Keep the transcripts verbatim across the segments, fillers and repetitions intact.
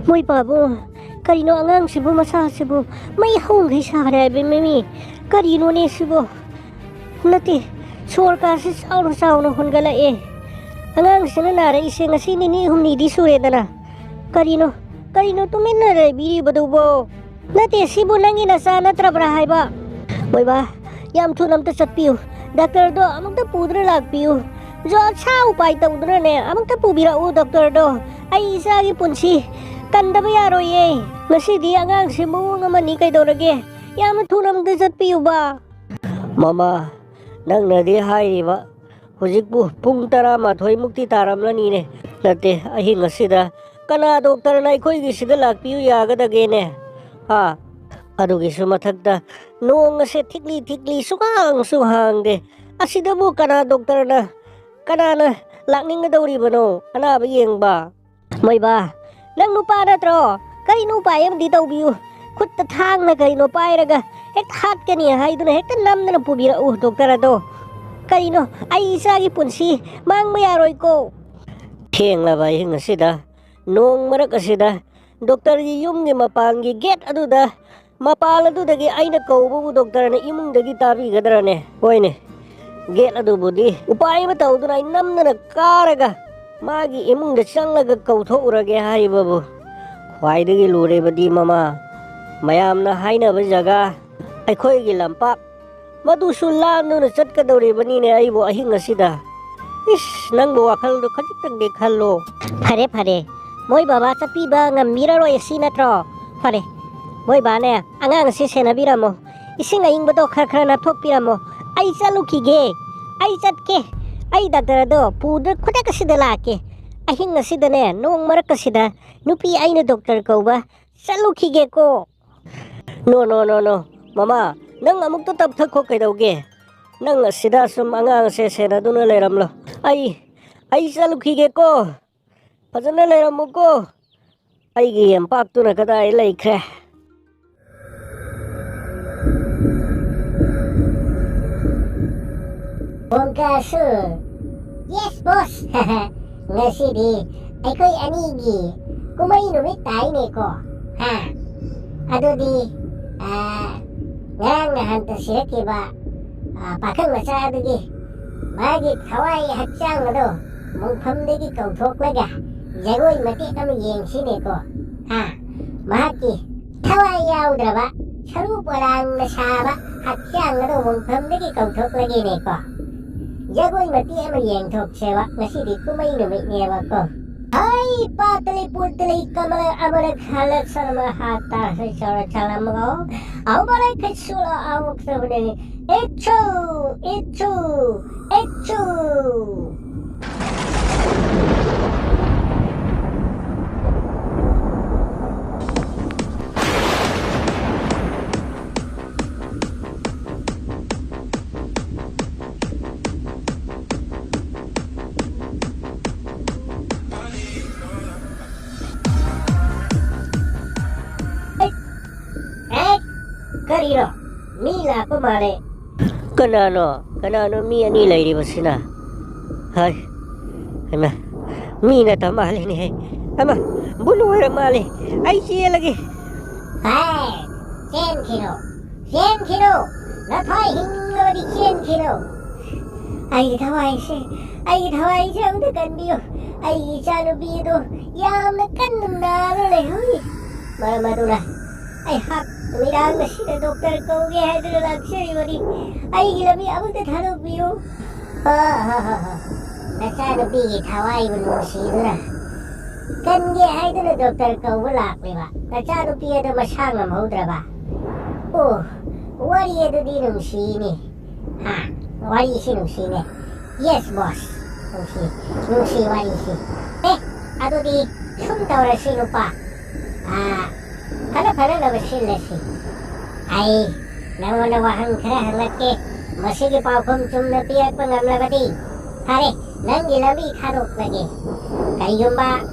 ꯃꯣꯏ ꯄꯥꯕꯨꯡ, ꯀꯔꯤꯅꯣ ꯑꯉꯥꯡꯁꯤꯕꯨ, ꯃꯁꯥꯁꯤꯕꯨ ꯃꯩ ꯍꯧꯈꯩ ꯁꯥꯔꯦ ꯍꯥꯏꯕ ꯃꯃꯤ? ꯀꯔꯤꯅꯣꯅꯦ ꯁꯤꯕꯨ? ꯅꯠꯇꯦ, ꯁꯣꯔ ꯀꯥꯁꯤ ꯆꯥꯎꯅ ꯆꯥꯎꯅ ꯍꯣꯟꯒꯠꯂꯛꯑꯦ꯫ ꯑꯉꯥꯡꯁꯤꯅ ꯅꯥꯔꯛꯏꯁꯦ ꯉꯁꯤ ꯅꯤꯅꯤ ꯍꯨꯝꯅꯤꯗꯤ ꯁꯨꯔꯦꯗꯅ꯫ ꯀꯔꯤꯅꯣ, ꯀꯔꯤꯅꯣ ꯇꯨꯃꯤꯟꯅ ꯂꯩꯕꯤꯔꯤꯕꯗꯨꯕꯣ? ꯅꯠꯇꯦ, ꯁꯤꯕꯨ ꯅꯪꯒꯤ ꯅꯆꯥ ꯅꯠꯇ꯭ꯔꯕ꯭ꯔꯥ ꯍꯥꯏꯕ? ꯃꯣꯏꯕꯥ, ꯌꯥꯝ ꯊꯨꯅ ꯑꯝꯇ ꯆꯠꯄꯤꯌꯨ꯫ ꯗꯥꯛꯇꯔꯗꯣ ꯑꯃꯨꯛꯇ ꯄꯨꯗꯨꯅ ꯂꯥꯛꯄꯤꯌꯨ꯫ ꯖꯣ ꯑꯁꯥ ꯎꯄꯥꯏ ꯇꯧꯗꯨꯅꯅꯦ, ꯑꯃꯨꯛꯇ ꯄꯨꯕꯤꯔꯛꯎ ꯗꯣꯛꯇꯔꯗꯣ꯫ ꯑꯩ ꯏꯆꯥꯒꯤ ꯄꯨꯟꯁꯤ ꯀꯟꯗꯕ ꯌꯥꯔꯣꯏꯌꯦ꯫ ꯉꯁꯤꯗꯤ ꯑꯉꯥꯡꯁꯤ ꯃꯑꯣꯡ ꯑꯃꯅꯤ, ꯀꯩꯗꯧꯔꯒꯦ? ꯌꯥꯝꯅ ꯊꯨꯅ ꯑꯃꯨꯛꯇ ꯆꯠꯄꯤꯌꯨꯕ꯫ ꯃꯃꯥ, ꯅꯪꯅꯗꯤ ꯍꯥꯏꯔꯤꯕ, ꯍꯧꯖꯤꯛꯄꯨ ꯄꯨꯡ ꯇꯔꯥꯃꯥꯊꯣꯏ ꯃꯨꯛꯇꯤ ꯇꯥꯔꯝꯂꯅꯤꯅꯦ꯫ ꯅꯠꯇꯦ, ꯑꯍꯤꯡ ꯑꯁꯤꯗ ꯀꯅꯥ ꯗꯣꯛꯇꯔꯅ ꯑꯩꯈꯣꯏꯒꯤꯁꯤꯗ ꯂꯥꯛꯄꯤꯌꯨ ꯌꯥꯒꯗꯒꯦꯅꯦ? ꯍꯥ? ꯑꯗꯨꯒꯤꯁꯨ ꯃꯊꯛꯇ ꯅꯣꯡ ꯑꯁꯦ ꯊꯤꯛꯂꯤ ꯊꯤꯛꯂꯤ ꯁꯨꯛꯍꯥꯡꯁꯨ ꯍꯥꯡꯗꯦ꯫ ꯑꯁꯤꯗꯕꯨ ꯀꯅꯥ ꯗꯣꯛꯇꯔꯅ, ꯀꯅꯥꯅ ꯂꯥꯛꯅꯤꯡꯒꯗꯧꯔꯤꯕꯅꯣ ꯑꯅꯥꯕ ꯌꯦꯡꯕ? ꯃꯣꯏꯕꯥ, ꯅꯪ ꯅꯨꯄꯥ ꯅꯠꯇ꯭ꯔꯣ? ꯀꯔꯤꯅꯣ ꯎꯄꯥꯏ ꯑꯃꯗꯤ ꯇꯧꯕꯤꯌꯨ꯫ ꯈꯨꯠꯇ ꯊꯥꯡꯅ ꯀꯔꯤꯅꯣ ꯄꯥꯏꯔꯒ ꯍꯦꯛꯇ ꯍꯥꯠꯀꯅꯤ ꯍꯥꯏꯗꯨꯅ ꯍꯦꯛꯇ ꯅꯝꯗꯅ ꯄꯨꯕꯤꯔꯛꯎ ꯗꯣꯛꯇꯔ ꯑꯗꯣ꯫ ꯀꯔꯤꯅꯣ, ꯑꯩ ꯏꯆꯥꯒꯤ ꯄꯨꯟꯁꯤ ꯃꯥꯡꯕ ꯌꯥꯔꯣꯏꯀꯣ꯫ ꯊꯦꯡꯂꯕ ꯑꯍꯤꯡ ꯑꯁꯤꯗ, ꯅꯣꯡ ꯃꯔꯛ ꯑꯁꯤꯗ, ꯗꯣꯛꯇꯔꯒꯤ ꯌꯨꯝꯒꯤ ꯃꯄꯥꯟꯒꯤ ꯒꯦꯠ ꯑꯗꯨꯗ, ꯃꯄꯥꯟ ꯑꯗꯨꯗꯒꯤ ꯑꯩꯅ ꯀꯧꯕꯕꯨ ꯗꯣꯛꯇꯔꯅ ꯏꯃꯨꯡꯗꯒꯤ ꯇꯥꯕꯤꯒꯗ꯭ꯔꯅꯦ? ꯍꯣꯏꯅꯦ, ꯒꯦꯠ ꯑꯗꯨꯕꯨꯗꯤ ꯎꯄꯥꯏ ꯑꯃ ꯇꯧꯗꯨꯅ ꯑꯩ ꯅꯝꯗꯅ ꯀꯥꯔꯒ ꯃꯥꯒꯤ ꯏꯃꯨꯡꯗ ꯆꯪꯂꯒ ꯀꯧꯊꯣꯛꯎꯔꯒꯦ ꯍꯥꯏꯔꯤꯕꯕꯨ ꯈ꯭ꯋꯥꯏꯗꯒꯤ ꯂꯨꯔꯤꯕꯗꯤ, ꯃꯃꯥ, ꯃꯌꯥꯝꯅ ꯍꯥꯏꯅꯕ ꯖꯒꯥ, ꯑꯩꯈꯣꯏꯒꯤ ꯂꯝꯄꯥꯛ, ꯃꯗꯨꯁꯨ ꯂꯥꯟꯗꯨꯅ ꯆꯠꯀꯗꯧꯔꯤꯕꯅꯤꯅꯦ ꯑꯩꯕꯨ ꯑꯍꯤꯡ ꯑꯁꯤꯗ꯫ ꯏꯁ, ꯅꯪꯕꯨ ꯋꯥꯈꯜꯗꯣ ꯈꯖꯤꯛꯇꯪꯗꯤ ꯈꯜꯂꯣ꯫ ꯐꯔꯦ, ꯐꯔꯦ꯫ ꯃꯣꯏ ꯕꯕꯥ ꯆꯠꯄꯤꯕ ꯉꯝꯕꯤꯔꯔꯣꯏ ꯑꯁꯤ ꯅꯠꯇ꯭ꯔꯣ? ꯐꯔꯦ꯫ ꯃꯣꯏ ꯕꯥꯅꯦ, ꯑꯉꯥꯡ ꯑꯁꯤ ꯁꯦꯟꯅꯕꯤꯔꯝꯃꯣ꯫ ꯏꯁꯤꯡ ꯑꯏꯪꯕꯗꯣ ꯈꯔ ꯈꯔ ꯅꯞꯊꯣꯛꯄꯤꯔꯝꯃꯣ꯫ ꯑꯩ ꯆꯠꯂꯨꯈꯤꯒꯦ꯫ ꯑꯩ ꯆꯠꯀꯦ꯫ ꯑꯩ ꯗꯥꯛꯇꯔ ꯑꯗꯣ ꯄꯨꯗ ꯈꯨꯗꯛ ꯑꯁꯤꯗ ꯂꯥꯛꯀꯦ꯫ ꯑꯍꯤꯡ ꯑꯁꯤꯗꯅꯦ, ꯅꯣꯡ ꯃꯔꯛ ꯑꯁꯤꯗ ꯅꯨꯄꯤ ꯑꯩꯅ ꯗꯣꯛꯇꯔ ꯀꯧꯕ ꯆꯠꯂꯨꯈꯤꯒꯦꯀꯣ꯫ ꯅꯣ, ꯅꯣ, ꯅꯣ, ꯅꯣ꯫ ꯃꯃꯥ, ꯅꯪ ꯑꯃꯨꯛꯇ ꯇꯞꯊꯈꯣ ꯀꯩꯗꯧꯒꯦ? ꯅꯪ ꯑꯁꯤꯗ ꯁꯨꯝ ꯑꯉꯥꯡꯁꯦ ꯁꯦꯟꯅꯗꯨꯅ ꯂꯩꯔꯝꯂꯣ꯫ ꯑꯩ, ꯑꯩ ꯆꯠꯂꯨꯈꯤꯒꯦꯀꯣ꯫ ꯐꯖꯅ ꯂꯩꯔꯝꯃꯨꯀꯣ꯫ ꯑꯩꯒꯤ ꯌꯦꯝꯄꯥꯛꯇꯨꯅ ꯀꯗꯥꯏ ꯂꯩꯈ꯭ꯔꯦ? ꯕꯣꯡꯀꯥꯁꯨ꯫ Yes, boss꯫ ꯉꯁꯤꯗꯤ ꯑꯩꯈꯣꯏ ꯑꯅꯤꯒꯤ ꯀꯨꯝꯍꯩ ꯅꯨꯃꯤꯠ ꯇꯥꯏꯅꯦꯀꯣ꯫ ꯍꯥ? ꯑꯗꯨꯗꯤ, ꯑ, ꯉꯔꯥꯡ ꯅꯍꯥꯟꯇ ꯁꯤꯔꯛꯈꯤꯕ, ꯑ, ꯄꯥꯈꯪ ꯃꯆꯥ ꯑꯗꯨꯒꯤ ꯃꯥꯒꯤ ꯊꯋꯥꯏ ꯍꯛꯆꯥꯡ ꯑꯗꯣ ꯃꯣꯡꯐꯝꯗꯒꯤ ꯀꯧꯊꯣꯛꯂꯒ ꯖꯒꯣꯏ ꯃꯇꯦꯛ ꯑꯃ ꯌꯦꯡꯁꯤꯅꯦꯀꯣ꯫ ꯍꯥ? ꯃꯍꯥꯛꯀꯤ ꯊꯋꯥꯏ ꯌꯥꯎꯗ꯭ꯔꯕ, ꯁꯔꯨ ꯄꯣꯂꯥꯡꯅ ꯁꯥꯕ ꯍꯛꯆꯥꯡ ꯑꯗꯣ ꯃꯣꯡꯐꯝꯗꯒꯤ ꯀꯧꯊꯣꯛꯂꯒꯦꯅꯦꯀꯣ꯫ ꯖꯒꯣꯏ ꯃꯇꯦꯛ ꯑꯃ ꯌꯦꯡꯊꯣꯛꯁꯦꯕ, ꯉꯁꯤꯗꯤ ꯀꯨꯝꯍꯩ ꯅꯨꯃꯤꯠꯅꯦꯕꯀꯣ꯫ ꯍꯩ, ꯄꯥꯠꯇꯂꯤ ꯄꯨꯠꯇꯂꯤ ꯀꯃꯂ ꯑꯃꯔ ꯈꯂ ꯁꯔꯃ ꯍꯥꯇꯥ ꯍꯩ ꯆꯔ ꯆꯂꯝꯒꯣ꯫ ꯑꯃꯔ ꯈꯁꯨꯂ ꯑꯃꯨꯛ ꯁꯕꯅꯦ꯫ ꯏꯠꯁꯨ, ꯏꯠꯁꯨ, ꯏꯠꯁꯨ꯫ ꯑꯦ, ꯀꯔꯤꯅꯣ? ꯃꯤ ꯂꯥꯛꯄ ꯃꯥꯜꯂꯦ꯫ ꯀꯅꯥꯅꯣ? ꯀꯅꯥꯅꯣ ꯃꯤ ꯑꯅꯤ ꯂꯩꯔꯤꯕꯁꯤꯅ? ꯍꯥꯏ, ꯍꯩꯃꯥ, ꯃꯤ ꯅꯠꯇ ꯃꯥꯜꯂꯤꯅꯦꯍꯦ꯫ ꯑꯃ, ꯕꯨꯠ ꯑꯣꯏꯔ ꯃꯥꯜꯂꯦ꯫ ꯑꯩ ꯆꯦꯜꯂꯒꯦ꯫ ꯍꯥꯏ, ꯆꯦꯟꯈꯤꯅꯣ꯫ ꯆꯦꯟꯈꯤꯅꯨ! ꯅꯊ꯭ꯋꯥꯏ ꯍꯤꯡꯂꯕꯗꯤ ꯆꯦꯟꯈꯤꯅꯨ! ꯑꯩꯒꯤ ꯊꯋꯥꯏꯁꯦ, ꯑꯩꯒꯤ ꯊꯋꯥꯏꯁꯦ ꯑꯃꯨꯛꯇ ꯀꯟꯕꯤꯌꯨ꯫ ꯑꯩꯒꯤ ꯏꯆꯥꯅꯨꯄꯤ ꯑꯗꯨ ꯌꯥꯝꯅ ꯀꯟꯅ ꯅꯥꯗꯨꯅ ꯂꯩꯍꯧꯔꯤ꯫ ꯃꯔꯝ ꯑꯗꯨꯅ ꯑꯩꯍꯥꯛ ꯅꯨꯃꯤꯗꯥꯡ ꯑꯁꯤꯗ ꯗꯣꯛꯇꯔ ꯀꯧꯒꯦ ꯍꯥꯏꯗꯨꯅ ꯂꯥꯛꯆꯔꯤꯕꯅꯤ꯫ ꯑꯩꯒꯤ ꯂꯝꯕꯤ ꯑꯃꯨꯛꯇ ꯊꯥꯗꯣꯛꯄꯤꯌꯨ꯫ ꯑ, ꯍ, ꯍ, ꯍ꯫ ꯅꯆꯥꯅꯨꯄꯤꯒꯤ ꯊꯋꯥꯏꯕꯨ ꯅꯨꯡꯁꯤꯗꯨꯅ ꯀꯟꯒꯦ ꯍꯥꯏꯗꯨꯅ ꯗꯣꯛꯇꯔ ꯀꯧꯕ ꯂꯥꯛꯂꯤꯕ ꯅꯆꯥꯅꯨꯄꯤ ꯑꯗꯨ ꯃꯁꯥ ꯉꯝꯍꯧꯗ꯭ꯔꯕ? ꯑꯣ, ꯋꯥꯔꯤ ꯑꯗꯨꯗꯤ ꯅꯨꯡꯁꯤꯅꯦ꯫ ꯍꯥ, ꯋꯥꯔꯤꯁꯤ ꯅꯨꯡꯁꯤꯅꯦ꯫ Yes, boss. ꯅꯨꯡꯁꯤ, ꯅꯨꯡꯁꯤ ꯋꯥꯔꯤꯁꯤ꯫ ꯑꯦ, ꯑꯗꯨꯗꯤ ꯁꯨꯝ ꯇꯧꯔꯁꯤ, ꯅꯨꯄꯥ꯫ ꯑꯥ, ꯐꯅ ꯐꯅꯅꯕ ꯁꯤꯜꯂꯁꯤ꯫ ꯑꯩ ꯅꯪꯉꯣꯟꯗ ꯋꯥꯍꯪ ꯈꯔ ꯍꯪꯂꯛꯀꯦ꯫ ꯃꯁꯤꯒꯤ ꯄꯥꯎꯈꯨꯝ ꯆꯨꯝꯅ ꯄꯤꯔꯛꯄ ꯉꯝꯂꯕꯗꯤ ꯐꯔꯦ, ꯅꯪꯒꯤ ꯂꯝꯕꯤ ꯊꯥꯗꯣꯛꯂꯒꯦ꯫ ꯀꯔꯤꯒꯨꯝꯕ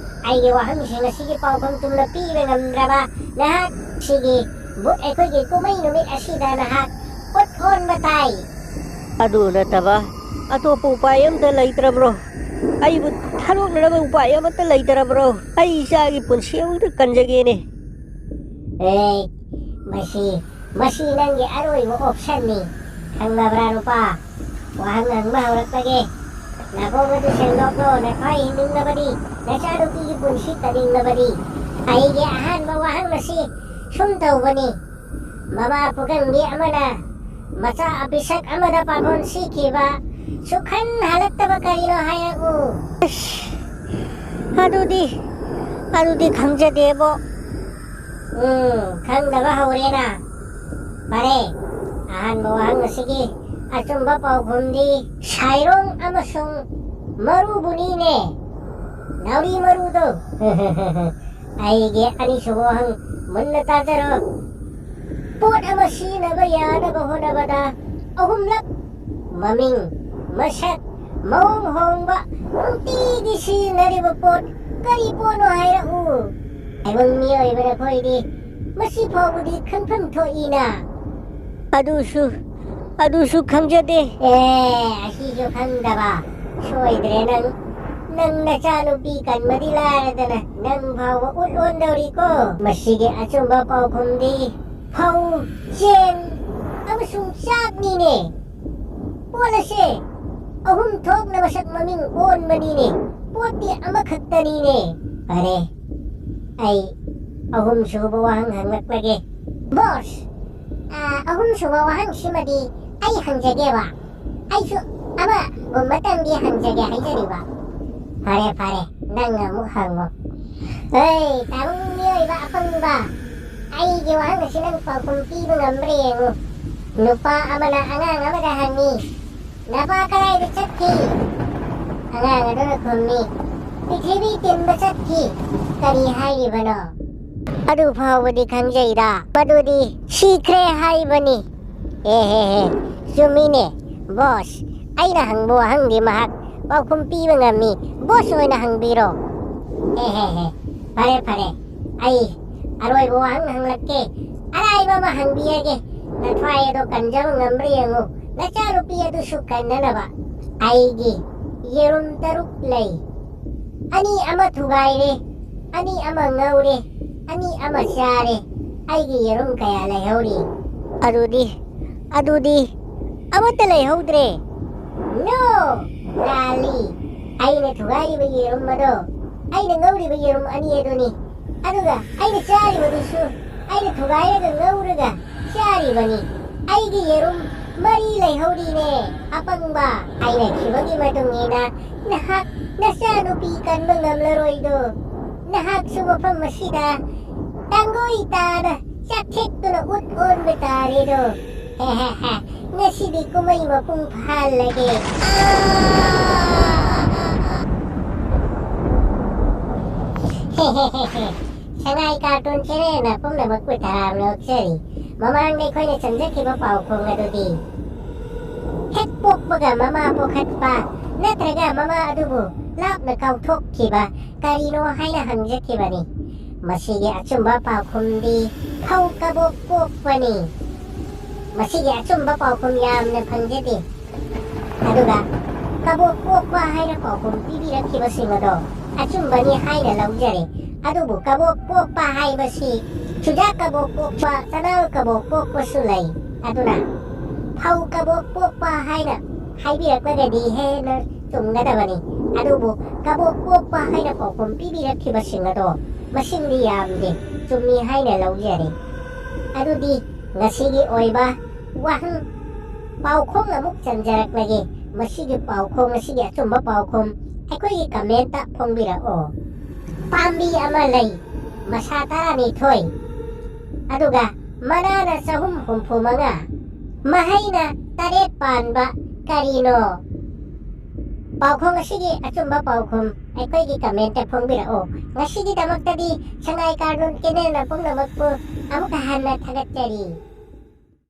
ꯑꯩꯒꯤ ꯋꯥꯍꯪꯁꯤꯡ ꯑꯁꯤꯒꯤ ꯄꯥꯎꯈꯨꯝ ꯆꯨꯝꯅ ꯄꯤꯕ ꯉꯝꯗ꯭ꯔꯕ ꯅꯍꯥꯛ ꯁꯤꯒꯤ ꯕꯨꯠ ꯑꯩꯈꯣꯏꯒꯤ ꯀꯨꯝꯍꯩ ꯅꯨꯃꯤꯠ ꯑꯁꯤꯗ ꯅꯍꯥꯛ ꯈꯨꯠ ꯑꯣꯟꯕ ꯇꯥꯏ꯫ ꯑꯗꯨ ꯅꯠꯇꯕ ꯑꯇꯣꯞꯄ ꯎꯄꯥꯏ ꯑꯃꯠꯇ ꯂꯩꯇ꯭ꯔꯕ꯭ꯔꯣ? ꯑꯩꯕꯨ ꯊꯥꯗꯣꯛꯅꯅꯕ ꯎꯄꯥꯏ ꯑꯃꯠꯇ ꯂꯩꯇ꯭ꯔꯕ꯭ꯔꯣ? ꯑꯩ ꯏꯆꯥꯒꯤ ꯄꯨꯟꯁꯤ ꯑꯃꯨꯛꯇ ꯀꯟꯖꯒꯦꯅꯦ꯫ ꯑꯦ, ꯃꯁꯤ, ꯃꯁꯤ ꯅꯪꯒꯤ ꯑꯔꯣꯏꯕ optionꯅꯤ꯫ ꯈꯪꯂꯕ꯭ꯔꯥ ꯅꯨꯄꯥ? ꯋꯥꯍꯪ ꯍꯪꯕ ꯍꯧꯔꯛꯄꯒꯦ꯫ ꯅꯥꯀꯣꯡ ꯑꯗꯨ ꯁꯦꯡꯗꯣꯛꯂꯣ, ꯅꯈ꯭ꯋꯥꯏ ꯍꯤꯡꯅꯤꯡꯅꯕꯗꯤ, ꯅꯆꯥꯅꯨꯄꯤꯒꯤ ꯄꯨꯟꯁꯤ ꯀꯟꯅꯤꯡꯂꯕꯗꯤ꯫ ꯑꯩꯒꯤ ꯑꯍꯥꯟꯕ ꯋꯥꯍꯪ ꯑꯁꯤ ꯁꯨꯝ ꯇꯧꯕꯅꯤ꯫ ꯃꯃꯥ ꯄꯨꯀꯪꯕꯤ ꯑꯃꯅ ꯃꯆꯥ ꯑꯄꯤꯁꯛ ꯑꯃꯗ ꯄꯥꯈꯣꯟ ꯁꯤꯈꯤꯕ ꯁꯨꯛꯍꯟ ꯍꯜꯂꯛꯇꯕ ꯀꯔꯤꯅꯣ ꯍꯥꯏꯔꯛꯎ꯫ ꯑꯁ, ꯑꯗꯨꯗꯤ, ꯑꯗꯨꯗꯤ ꯈꯪꯖꯗꯦꯕꯣ꯫ ꯎꯝ, ꯈꯪꯗꯕ ꯍꯧꯔꯦꯅ꯫ ꯐꯔꯦ, ꯑꯍꯥꯟꯕ ꯋꯥꯍꯪ ꯑꯁꯤꯒꯤ ꯑꯆꯨꯝꯕ ꯄꯥꯎꯈꯨꯝꯗꯤ ꯁꯥꯏꯔꯣꯡ ꯑꯃꯁꯨꯡ ꯃꯔꯨꯕꯨꯅꯤꯅꯦ꯫ ꯅꯥꯎꯔꯤ ꯃꯔꯨꯗꯣ꯫ ꯑꯩꯒꯤ ꯑꯅꯤꯁꯨꯕ ꯋꯥꯍꯪ ꯃꯨꯟꯅ ꯇꯥꯖꯔꯣ꯫ ꯄꯣꯠ ꯑꯃ ꯁꯤꯖꯤꯟꯅꯕ ꯌꯥꯅꯕ ꯍꯣꯠꯅꯕꯗ ꯑꯍꯨꯝꯂꯛ ꯃꯃꯤꯡ, ꯃꯁꯛ, ꯃꯑꯣꯡ ꯍꯣꯡꯕ, ꯅꯨꯡꯇꯤꯒꯤ ꯁꯤꯖꯤꯟꯅꯔꯤꯕ ꯄꯣꯠ ꯀꯔꯤ ꯄꯣꯠꯅꯣ ꯍꯥꯏꯔꯛꯎ꯫ ꯇꯥꯏꯕꯪ ꯃꯤꯑꯣꯏꯕ ꯅꯈꯣꯏꯗꯤ ꯃꯁꯤ ꯐꯥꯎꯕꯗꯤ ꯈꯪꯐꯝ ꯊꯣꯛꯏꯅ꯫ ꯑꯗꯨꯁꯨ, ꯑꯗꯨꯁꯨ ꯈꯪꯖꯗꯦ꯫ ꯑꯦ, ꯑꯁꯤꯁꯨ ꯈꯪꯗꯕ? ꯁꯣꯏꯗ꯭ꯔꯦ ꯅꯪ꯫ ꯅꯪ ꯅꯆꯥꯅꯨꯄꯤ ꯀꯟꯕꯗꯤ ꯂꯥꯏꯔꯗꯅ ꯅꯪ ꯐꯥꯎꯕ ꯎꯠ ꯑꯣꯟꯗꯧꯔꯤꯀꯣ꯫ ꯃꯁꯤꯒꯤ ꯑꯆꯨꯝꯕ ꯄꯥꯎꯈꯨꯝꯗꯤ ꯐꯧ, ꯆꯦꯡ ꯑꯃꯁꯨꯡ ꯆꯥꯛꯅꯤꯅꯦ꯫ ꯄꯣꯠ ꯑꯁꯦ ꯑꯍꯨꯝ ꯊꯣꯛꯅ ꯃꯁꯛ ꯃꯃꯤꯡ ꯑꯣꯟꯕꯅꯤꯅꯦ꯫ ꯄꯣꯠꯇꯤ ꯑꯃꯈꯛꯇꯅꯤꯅꯦ꯫ ꯐꯔꯦ, ꯑꯩ ꯑꯍꯨꯝꯁꯨꯕ ꯋꯥꯍꯪ ꯍꯪꯂꯛꯂꯒꯦ꯫ ꯕꯣꯁ, ꯑ, ꯑꯍꯨꯝꯁꯨꯕ ꯋꯥꯍꯪꯁꯤꯃꯗꯤ ꯑꯩ ꯍꯪꯖꯒꯦꯕ꯫ ꯑꯩꯁꯨ ꯑꯃꯒꯨꯝꯕꯇꯪꯗꯤ ꯍꯪꯖꯒꯦ ꯍꯥꯏꯖꯔꯤꯕ꯫ ꯐꯔꯦ, ꯐꯔꯦ, ꯅꯪ ꯑꯃꯨꯛ ꯍꯪꯉꯣ꯫ ꯑꯩ, ꯇꯥꯏꯕꯪ ꯃꯤꯑꯣꯏꯕ ꯑꯄꯪꯕ, ꯑꯩꯒꯤ ꯋꯥꯍꯪ ꯑꯁꯤ ꯅꯪ ꯄꯥꯎꯈꯨꯝ ꯄꯤꯕ ꯉꯝꯕ꯭ꯔꯥ ꯌꯦꯡꯉꯨ꯫ ꯅꯨꯄꯥ ꯑꯃꯅ ꯑꯉꯥꯡ ꯑꯃꯗ ꯍꯪꯉꯤ, "ꯅꯄꯥ ꯀꯗꯥꯏꯗ ꯆꯠꯈꯤ?" ꯑꯉꯥꯡ ꯑꯗꯨꯅ ꯈꯨꯝꯃꯤ, "ꯄ꯭ꯔꯤꯊꯤꯕꯤ ꯇꯤꯟꯕ ꯆꯠꯈꯤ꯫" ꯀꯔꯤ ꯍꯥꯏꯔꯤꯕꯅꯣ? ꯑꯗꯨ ꯐꯥꯎꯕꯗꯤ ꯈꯪꯖꯩꯗ, ꯃꯗꯨꯗꯤ ꯁꯤꯈ꯭ꯔꯦ ꯍꯥꯏꯕꯅꯤ꯫ ꯑꯦ ꯍꯦ ꯍꯦ, ꯆꯨꯝꯃꯤꯅꯦ, ꯕꯣꯁ꯫ ꯑꯩꯅ ꯍꯪꯕ ꯋꯥꯍꯪꯗꯤ ꯃꯍꯥꯛ ꯄꯥꯎꯈꯨꯝ ꯄꯤꯕ ꯉꯝꯃꯤ꯫ ꯕꯣꯁ ꯑꯣꯏꯅ ꯍꯪꯕꯤꯔꯣ꯫ ꯑꯦ ꯍꯦ ꯍꯦ, ꯐꯔꯦ ꯐꯔꯦ, ꯑꯩ ꯑꯔꯣꯏꯕ ꯋꯥꯍꯪ ꯍꯪꯂꯛꯀꯦ꯫ ꯑꯔꯥꯏꯕ ꯑꯃ ꯍꯪꯕꯤꯔꯒꯦ꯫ ꯅꯊ꯭ꯋꯥꯏ ꯑꯗꯣ ꯀꯟꯖꯕ ꯉꯝꯕ꯭ꯔꯥ ꯌꯦꯡꯉꯨ, ꯅꯆꯥꯅꯨꯄꯤ ꯑꯗꯨꯁꯨ ꯀꯟꯅꯅꯕ꯫ ꯑꯩꯒꯤ ꯌꯦꯔꯨꯝ ꯇꯔꯨꯛ ꯂꯩ꯫ ꯑꯅꯤ ꯑꯃ ꯊꯨꯒꯥꯏꯔꯦ, ꯑꯅꯤ ꯑꯃ ꯉꯧꯔꯦ, ꯑꯅꯤ ꯑꯃ ꯆꯥꯔꯦ꯫ ꯑꯩꯒꯤ ꯌꯦꯔꯨꯝ ꯀꯌꯥ ꯂꯩꯍꯧꯔꯤ? ꯑꯗꯨꯗꯤ, ꯑꯗꯨꯗꯤ ꯑꯃꯠꯇ ꯂꯩꯍꯧꯗ꯭ꯔꯦ꯫ No! ꯂꯥꯜꯂꯤ꯫ ꯑꯩꯅ ꯊꯨꯒꯥꯏꯔꯤꯕ ꯌꯦꯔꯨꯝ ꯑꯗꯣ, ꯑꯩꯅ ꯉꯧꯔꯤꯕ ꯌꯦꯔꯨꯝ ꯑꯅꯤ ꯑꯗꯨꯅꯤ꯫ ꯑꯗꯨꯒ ꯑꯩꯅ ꯆꯥꯔꯤꯕꯗꯨꯁꯨ ꯑꯩꯅ ꯊꯨꯒꯥꯏꯔꯒ ꯉꯧꯔꯒ ꯆꯥꯔꯤꯕꯅꯤ꯫ ꯑꯩꯒꯤ ꯌꯦꯔꯨꯝ ꯃꯔꯤ ꯂꯩꯍꯧꯔꯤꯅꯦ, ꯑꯄꯪꯕ꯫ ꯍꯥꯏꯅꯈꯤꯕꯒꯤ ꯃꯇꯨꯡ ꯏꯟꯅ ꯅꯍꯥꯛ ꯅꯆꯥꯅꯨꯄꯤ ꯀꯟꯕ ꯉꯝꯂꯔꯣꯏꯗꯣ꯫ ꯅꯍꯥꯛꯁꯨ ꯃꯐꯝ ꯑꯁꯤꯗ ꯇꯥꯡꯒꯣꯏ ꯇꯥꯅ ꯆꯥꯛꯊꯦꯛꯇꯨꯅ ꯎꯠ ꯑꯣꯟꯕ ꯇꯥꯔꯦꯗꯣ꯫ ꯍꯦ ꯍꯦ ꯍꯦ, ꯉꯁꯤꯗꯤ ꯀꯨꯝꯍꯩ ꯃꯄꯨꯡ ꯐꯥꯍꯜꯂꯒꯦ꯫ ꯍꯦ ꯍꯦ ꯍꯦ ꯍꯦ꯫ ꯁꯉꯥꯏ ꯀꯥꯔꯇꯨꯟ ꯆꯦꯅꯦꯜꯅ ꯄꯨꯝꯅꯃꯛꯄꯨ ꯇꯔꯥꯝꯅ ꯑꯣꯛꯆꯔꯤ꯫ ꯃꯃꯥꯡꯗ ꯑꯩꯈꯣꯏꯅ ꯆꯪꯖꯈꯤꯕ ꯄꯥꯎꯈꯣꯡ ꯑꯗꯨꯗꯤ ꯍꯦꯛ ꯄꯣꯛꯄꯒ ꯃꯃꯥ ꯄꯣꯛꯍꯠꯄ ꯅꯠꯇ꯭ꯔꯒ ꯃꯃꯥ ꯑꯗꯨꯕꯨ ꯂꯥꯞꯅ ꯀꯥꯎꯊꯣꯛꯈꯤꯕ ꯀꯔꯤꯅꯣ ꯍꯥꯏꯅ ꯍꯪꯖꯈꯤꯕꯅꯤ꯫ ꯃꯁꯤꯒꯤ ꯑꯆꯨꯝꯕ ꯄꯥꯎꯈꯨꯝꯗꯤ ꯐꯧ ꯀꯕꯣꯛ ꯄꯣꯛꯄꯅꯤ꯫ ꯃꯁꯤꯒꯤ ꯑꯆꯨꯝꯕ ꯄꯥꯎꯈꯨꯝ ꯌꯥꯝꯅ ꯐꯪꯖꯗꯦ꯫ ꯑꯗꯨꯒ ꯀꯕꯣꯛ ꯄꯣꯛꯄ ꯍꯥꯏꯅ ꯄꯥꯎꯈꯨꯝ ꯄꯤꯕꯤꯔꯛꯈꯤꯕꯁꯤꯡ ꯑꯗꯣ ꯑꯆꯨꯝꯕꯅꯤ ꯍꯥꯏꯅ ꯂꯧꯖꯔꯦ꯫ ꯑꯗꯨꯕꯨ ꯀꯕꯣꯛ ꯄꯣꯛꯄ ꯍꯥꯏꯕꯁꯤ ꯆꯨꯖꯥꯛ ꯀꯕꯣꯛ ꯄꯣꯛꯄ, ꯆꯅꯥ ꯀꯕꯣꯛ ꯄꯣꯛꯄꯁꯨ ꯂꯩ꯫ ꯑꯗꯨꯅ ꯐꯧ ꯀꯕꯣꯛ ꯄꯣꯛꯄ ꯍꯥꯏꯅ ꯍꯥꯏꯕꯤꯔꯛꯂꯒꯗꯤ ꯍꯦꯟꯅ ꯆꯨꯝꯒꯗꯕꯅꯤ꯫ ꯑꯗꯨꯕꯨ ꯀꯕꯣꯛ ꯄꯣꯛꯄ ꯍꯥꯏꯅ ꯄꯥꯎꯈꯨꯝ ꯄꯤꯕꯤꯔꯛꯈꯤꯕꯁꯤꯡ ꯑꯗꯣ ꯃꯁꯤꯡꯗꯤ ꯌꯥꯝꯗꯦ, ꯆꯨꯝꯃꯤ ꯍꯥꯏꯅ ꯂꯧꯖꯔꯦ꯫ ꯑꯗꯨꯗꯤ ꯉꯁꯤꯒꯤ ꯑꯣꯏꯕ ꯋꯥꯍꯪ ꯄꯥꯎꯈꯣꯡ ꯑꯃꯨꯛ ꯆꯟꯖꯔꯛꯂꯒꯦ꯫ ꯃꯁꯤꯒꯤ ꯄꯥꯎꯈꯣꯡ ꯑꯁꯤꯒꯤ ꯑꯆꯨꯝꯕ ꯄꯥꯎꯈꯨꯝ ꯑꯩꯈꯣꯏꯒꯤ ꯀꯃꯦꯟꯇ ꯐꯣꯡꯕꯤꯔꯛꯑꯣ꯫ ꯄꯥꯝꯕꯤ ꯑꯃ ꯂꯩ, ꯃꯁꯥ ꯇꯔꯥꯅꯤꯊꯣꯏ, ꯑꯗꯨꯒ ꯃꯅꯥꯅ ꯆꯍꯨꯝ ꯍꯨꯝꯐꯨ ꯃꯉꯥ, ꯃꯍꯩꯅ ꯇꯔꯦꯠ ꯄꯥꯟꯕ ꯀꯔꯤꯅꯣ? ꯄꯥꯎꯈꯣꯡ ꯑꯁꯤꯒꯤ ꯑꯆꯨꯝꯕ ꯄꯥꯎꯈꯨꯝ ꯑꯩꯈꯣꯏꯒꯤ ꯀꯃꯦꯟꯇ ꯐꯣꯡꯕꯤꯔꯛꯑꯣ꯫ ꯉꯁꯤꯒꯤꯗꯃꯛꯇꯗꯤ ꯁꯉꯥꯏ ꯀꯥꯔꯇꯨꯟ ꯆꯦꯅꯦꯜꯅ ꯄꯨꯝꯅꯃꯛꯄꯨ ꯑꯃꯨꯛꯀ ꯍꯟꯅ ꯊꯥꯒꯠꯆꯔꯤ꯫